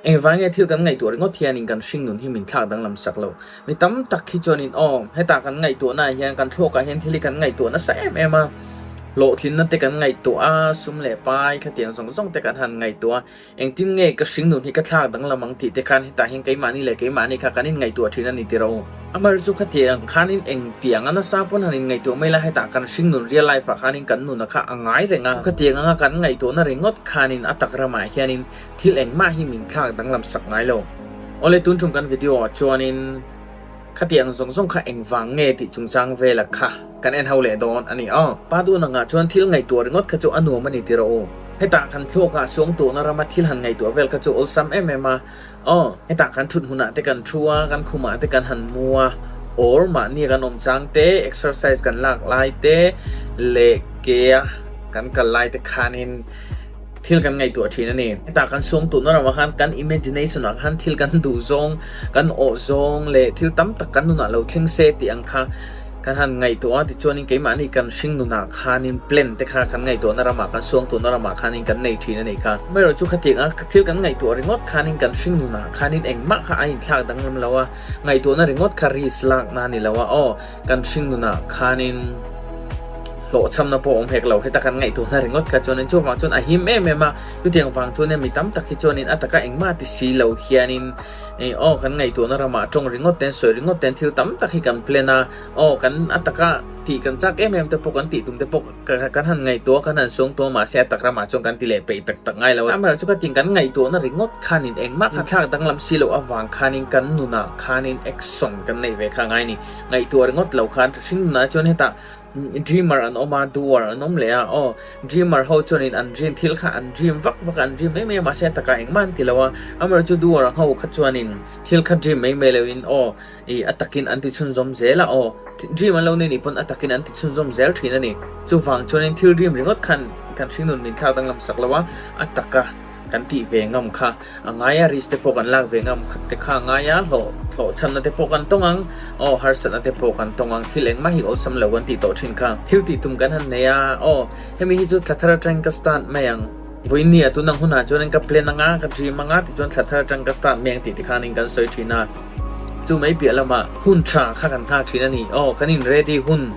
Engvang nge thil kan ngaihtuah ringawt hianin kan hringnun hi min thlak danglam sak lo? Mi tam tak hi chuanin aw, hetah kan ngaihtuahnaah hian kan thluakah hian thil hi kan ngaihtuah nasa em em a, hlawhtlinna te kan ngaihtuah a, sum leh pai khatiang zawng zawng te kan han ngaihtuah a, engtin nge ka hringnun hi ka thlak danglam ang tih te khan hetah hian keimahni leh keimahni kha kan inngaihtuah thin a ni tiraw u? Amar chu khatiang khanin engtiang a nasa pawn han inngaihtuah mai la, hetah kan hringnun real life ah khanin kan nuna kha a ngai reng a, khatiang anga kan ngaihtuahna ringawt khanin a tak ramah hianin Thil engmah hi min thlak danglam sak ngai lo. Awle tun tum kan video ah chuanin khati ang zawng zawng kha engvang nge tih chungchang vela kha kan en ho leh dawn a ni aw. Pa dun angah chuan thil ngaihtuah ringawt kha chu a nuam a ni tiraw u. Hetah kan thluak ah suangtuahna rama thil han ngaihtuah vel kha chu awlsam em em a aw. Hetah kan thut hmunah te kan thu a, kan khumah te kan han mu a, or mahni a kan awm chang te, exercise kan lak lai te leh ke a kan kal lai te khanin, Thil kan ngaihtuah thin a ni. Hetah kan suam tuhna ramah khan kan imagination ah khan thil kan duh zawng, kan awh zawng leh thil tam tak kan nunah lo thleng se tih ang kha kan han ngaihtuah a, tichuanin keimahni kan hring nunah khanin plan te kha kan ngaihtuahna ramah kan suam tuhna ramah khanin kan nei thin a nih kha. Amaherawhchu chu khatiang a thil kan ngaihtuah ringawt khanin kan hring nunah khanin engmah kha a inthlak danglam lo a, ngaihtuahna ringawt kha risk lakna a ni lo a, aw kan hring nunah khanin hlawhchhamna pawh awm hek lo, heta kan ngaihtuahna ringawt kha chuanin chuvang chuan a him em em a, chutiang vang chuanin mi tam tak hi chuanin a taka engmah ti si lo hianin ih aw kan ngaihtuahna ramah tawng ringawt ten sawi ringawt ten thil tam tak hi kan plan a, aw kan a taka tih kan chak em em te pawh kan tih tum te pawh kan han ngaihtuah a kan han suang tuah mahse a tak ramah chuan kan ti leh peih tak tak ngai lo a, amaherawhchu chu khatin kan ngaihtuahna ringawt khanin engmah kha thlak danglam si loh avang khanin kan nunah khanin action kan neih ve kha a ngai a ni. Ngaihtuah ringawt lo khan hring nunah chuan hetah dreamer an awm a, doer an awm leh a, aw dreamer ho chuanin an dream thil kha an dream vak vak a, an dream mai mai a mahse a takah engmah an ti lo a, amaherawhchu doer ho kha chuanin thil kha dream mai mai loin aw ih a takin an ti chhunzawm zel a, aw dream an lo nei nih pawn a takin an ti chhunzawm zel thin a ni. Chuvang chuanin thil dream ringawt khan kan hringnun min thlak danglam sak lo a, a taka. Kan tih ve ngam kha a ngai a, risk te pawh kan lak ve ngam khat te kha a ngai a, hlawh thlawh chhanna te pawh kan tawng ang, aw harsatna te pawh kan tawng ang, thil engmah hi awlsam lo kan tih tawh thin kha. Thil tih tum kan han nei a, aw hemi hi chu thla thar atangin ka start mai ang, vawiin ni a tun ang hunah chuanin ka plan anga, ka dream anga tichuan thla thar atang ka start mai ang tih te khanin kan sawi thin a, chu mai piah lamah hun tha kha kan nghak thin a ni, aw kan in ready hun.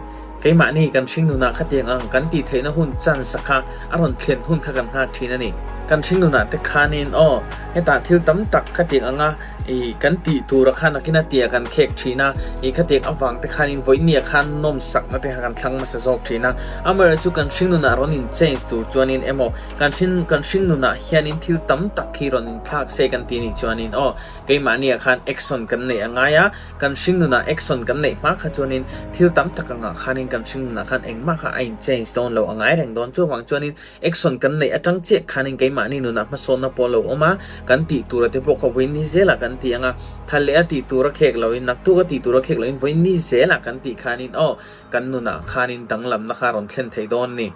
Keimahni kan hringnunah khatiang ang kan tih theihna hun chance a kha a rawn thlen hun kha kan nghak thin a ni. Kan hringnunah te khanin aw hetah thil tam tak khatiang anga i kan tih tura kha nakin a tia kan khek thin a, i khatiang avang te khanin vawinia khan nawmsakna te kha kan thlang hmasa zawk thin a. Amaherawhchu kan hringnunah rawn in change tur chuanin emaw kan hrin kan hringnunah hianin thil tam tak hi rawn inthlak se kan tih nih chuanin aw keimahniah khan action kan neih a ngai a, Kan hringnunah action kan neih hma kha chuanin thil tam tak angah khanin kan hringnunah khan engmah kha a in change dawn lo, a ngai reng dawn. Chuvang chuanin action kan neih atang chiah khanin keimahni nunah hmasawnna pawh lo awm a, kan tih tura te pawh kha vawiin ni zelah kan ti ang a, thal leh a tih tura khek loin, naktuk a tih tura khek loin vawiin ni zelah kan tih khanin aw kan nunah khanin danglamna kha a rawn thlen thei dawn a ni.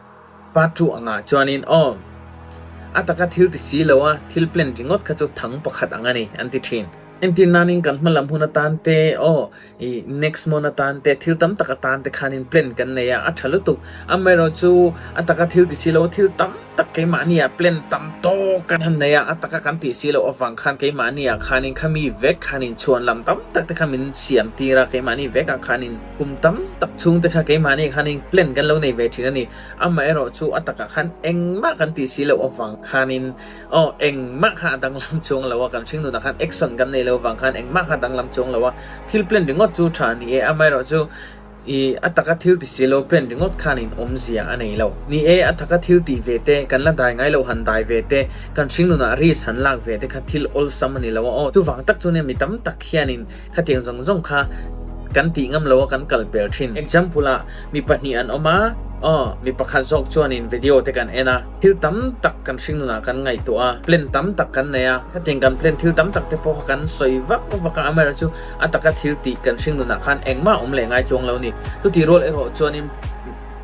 Part 2 angah chuanin aw a taka thil ti si lo a, thil plan ringawt kha chu thang pakhat ang a ni an ti thin. Entir nanin kan hma lam hun atan te aw i next month atan te thil tam tak atan te khanin plan kan nei a, a tha lutuk. Amaherawhchu a taka thil ti si lo a thil tam tak keimahni ah plan tam tawk kan han nei a, a taka kan tih si loh avang khan keimahni ah khanin khami vek khanin chhuan lam tam tak te kha min siam tir a, keimahni vek ah khanin kum tam tak chhung te kha keimahni khanin plan kan lo nei ve thin a ni. Amaherawhchu a takah khan engmah kan tih si loh avang khanin Aw, engmah kha a danglam chuang lo a, kan hringnunah khan action kan nei lo vang khan engmah kha a danglam chuang lo a, thil plan ringawt chu tha a ni e, amaherawhchu i a taka thil ti si lo plan ringawt khanin awmzia a nei lo. Ni e, a taka thil tih ve te, kan la dai ngai lo han dai ve te, kan hringnunah risk han lak ve te kha thil awlsam a ni lo a, aw chuvang tak chu nia mi tam tak hianin khatiang zawng zawng kha kan tih ngam lo a kan kal pel thin. Example ah mi pahnih an awm a, aw mi pakhat zawk chuanin video te kan en a, Thil tam tak kan hringnunah kan ngaihtuah a, plan tam tak kan nei a, hetiang kan plan thil tam tak te pawh kha kan sawi vak vak a, amaherawhchu a taka thil tih kan hringnunah khan engmah a awm leh ngai chuang lo a ni. Chutih rual erawh chuanin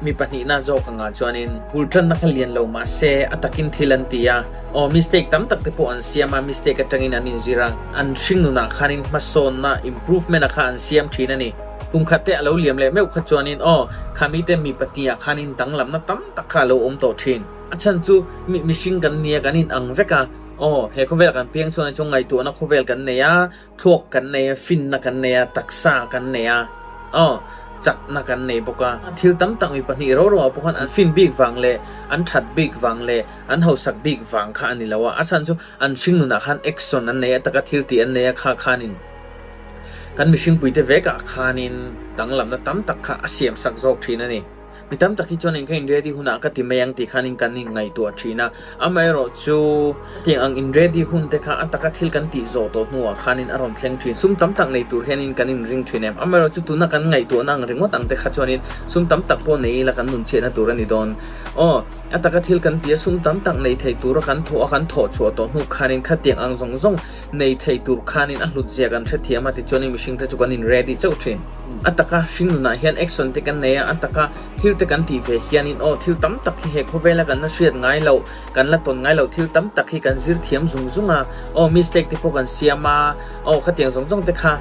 mi pahnihna zawk angah chuanin bul tanna kha lian lo mahse a takin thil an ti a, aw mistake tam tak te pawh an siam a, mistake atangin an inzir a, an hringnunah khanin hmasawnna improvement a kha an siam thin a ni. Kum khat te a lo liam leh meuh kha chuanin aw khami te mi pahnih ah khanin danglamna tam tak kha a lo awm tawh thin. A chhan chu mi mihring kan nia kan in ang vek a, Aw, he khawvel kan piang chuan chu ngaihtuahna khawvel kan nei a, thluak kan nei a, finna kan nei a, taksa kan nei a, aw, chakna kan nei bawk a. Thil tam tak mi pahnih ro ro ah pawh khan an fin bik vang leh an that bik vang leh an hausak bik vang kha a ni lo a, a chhan chu an hring nunah khan action an nei a, taka thil tih an nei a, kha khanin kan mihringpuite vekah khanin danglamna tam tak kha a siamsak zawk thin a ni. Mi tam tak hi chuan in ka in ready hunah ka ti mai ang tih khan in kan in ngaihtuah thin a, amaherawh chu hetiang ang in ready hun te kha a taka thil kan tih zawh tawh hnuah khan in a rawn thleng thin. Sum tam tak nei tur hian in kan in ring thin em? Amaherawh chu tuna kan ngaihtuahna ang ringawt ang te kha chuan in sum tam tak pawh nei ila kan nun chhiatna tur a ni dawn. Aw, a taka thil kan ti a, sum tam tak nei thei tura kan thawh a kan thawh chhuah tawh hnu khan in khatiang ang zawng zawng nei thei tur khan in a hlut zia kan hrethiam a tichuan in mihring te chu kan in ready chauh thin. A taka hring nunah hian action te kan nei a, a taka thil te kan tih ve hian in aw thil tam tak hi he khawvela kan la hriat ngai loh, kan la tawn ngai loh thil tam tak hi kan zir thiam zung zung a, aw mistake te pawh kan siam a, aw khatiang zawng zawng te kha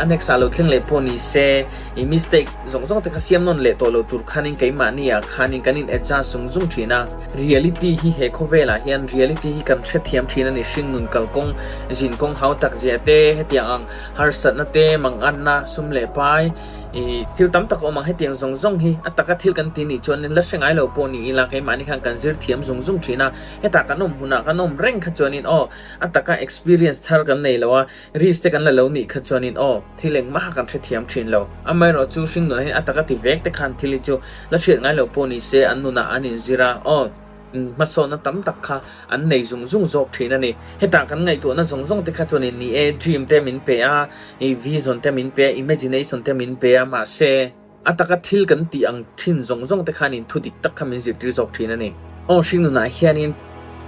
a next ah lo thleng leh pawh ni se i mistake zawng zawng te kha siam nawn leh tawh lo tur khanin keimahni ah khanin kan in adjust zung zung thin a. Reality hi he khawvelah hian reality hi kan hrethiam thin a ni, hringnun kalkawng zin kawng hau tak zia te hetiang ang harsatna te, manganna, sum leh pai ih thil tam tak a awm ang hetiang zawng zawng hi a taka thil kan ti nih chuan la hre ngai lo pawh ni ila keimahni khan kan zir thiam zung zung thin a, hetah kan awm hunah kan awm reng kha chuanin aw a taka experience thar kan nei lo a, risk te kan la lo nih kha chuanin aw thil engmah kha kan hrethiam thin lo. Amaherawhchu hringnunah hian a taka ti vek te khan thil hi chu la hriat ngai lo pawh ni se an nunah an inzir a aw. Hmasawnna tam tak kha an nei zung zung zawk thin a ni. Hetah kan ngaihtuahna zawng zawng te kha chuanin ni e, dream te min pe a, i vision te min pe a, imagination te min pe a, mahse a taka thil kan tih ang thin zawng zawng te khanin thu dik tak kha min zirtir zawk thin a ni. Aw hringnunah hianin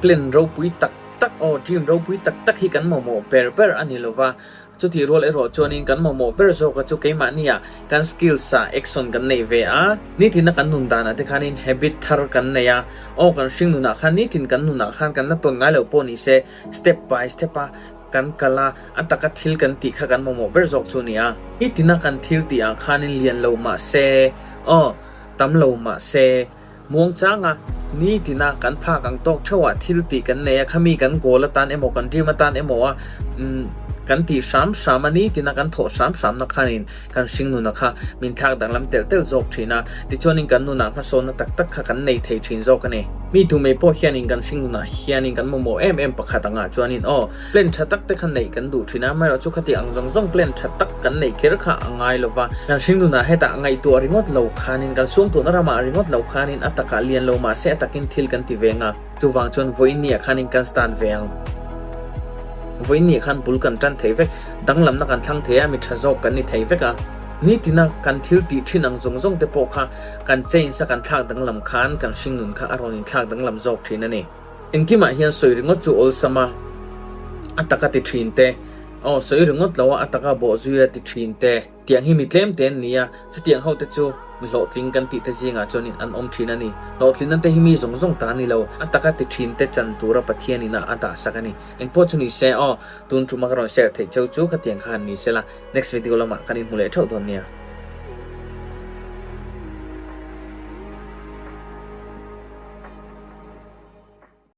plan ropui tak tak aw dream ropui tak tak hi kan mamawh ber ber a ni lova, Chutih rual erawh chuanin kan mamawh ber zawka chu keimahnia kan skills ah action kan nei ve a, nitina kan nun danah te khanin habit thar kan nei a, aw kan hring nunah khan nitin kan nunah khan kan la tawn ngai lo pawh ni se step by step a kan kal a, a taka thil kan tih kha kan mamawh ber zawk chu a ni a. Nitina kan thil tih ah khanin lian lo mah se, aw tam lo mah se, Muangchanga nitina kan phak ang tawk theuhah thil tih kan nei a, khami kan goal atan emaw kan dream atan emaw a kan tih hram hram a, nitina kan thawh hram hramna khanin kan hringnuna kha min thlak danglam telh telh zawk thin a, tichuanin kan nunah hmasawnna tak tak kha kan nei thei thin zawk a ni. Mi tu mai pawh hianin kan hringnunah hianin kan mamawh em em pakhat angah chuanin aw, Plan tha tak te kha neih kan duh thin a, amaherawh chu khati ang zawng zawng plan tha tak kan neih kher kha a ngai lo va. Kan hringnunah hetah ngaihtuah ringawt lo khanin, kan suangtuahna ramah ringawt lo khanin a takah lian lo mah se a takin thil kan ti ve nga. Chuvang chuan vawiinniah khanin kan stand ve ang. Vawiinniah khan bul kan tan thei vek, danglamna kan thlang thei a, mi tha zawk kan ni thei vek a. Nitina kan thil tih thin ang zawng zawng te pawh kha kan change a kan thlak danglam khan kan hringnun kha a rawn inthlak danglam zawk thin a ni. Engkimah hian sawi ringawt chu awlsam a, a taka ti thin te, aw sawi ringawt lo a, a taka bawhzui a ti thin te, tiang hi mi tlem te an ni a, chutiang ho te chu mi hlawhtling kan tih te zingah chuanin an awm thin a ni. Hlawhtlinna te hi mi zawng zawng ta a ni lo, a taka ti thin te chan tura Pathian ina a dahsak a ni. Engpawh chu ni se, aw tun tuma ka rawn share theih cheu chu khatiang kha han ni sela, next video lamah kan inhmu leh theuh dawn nia.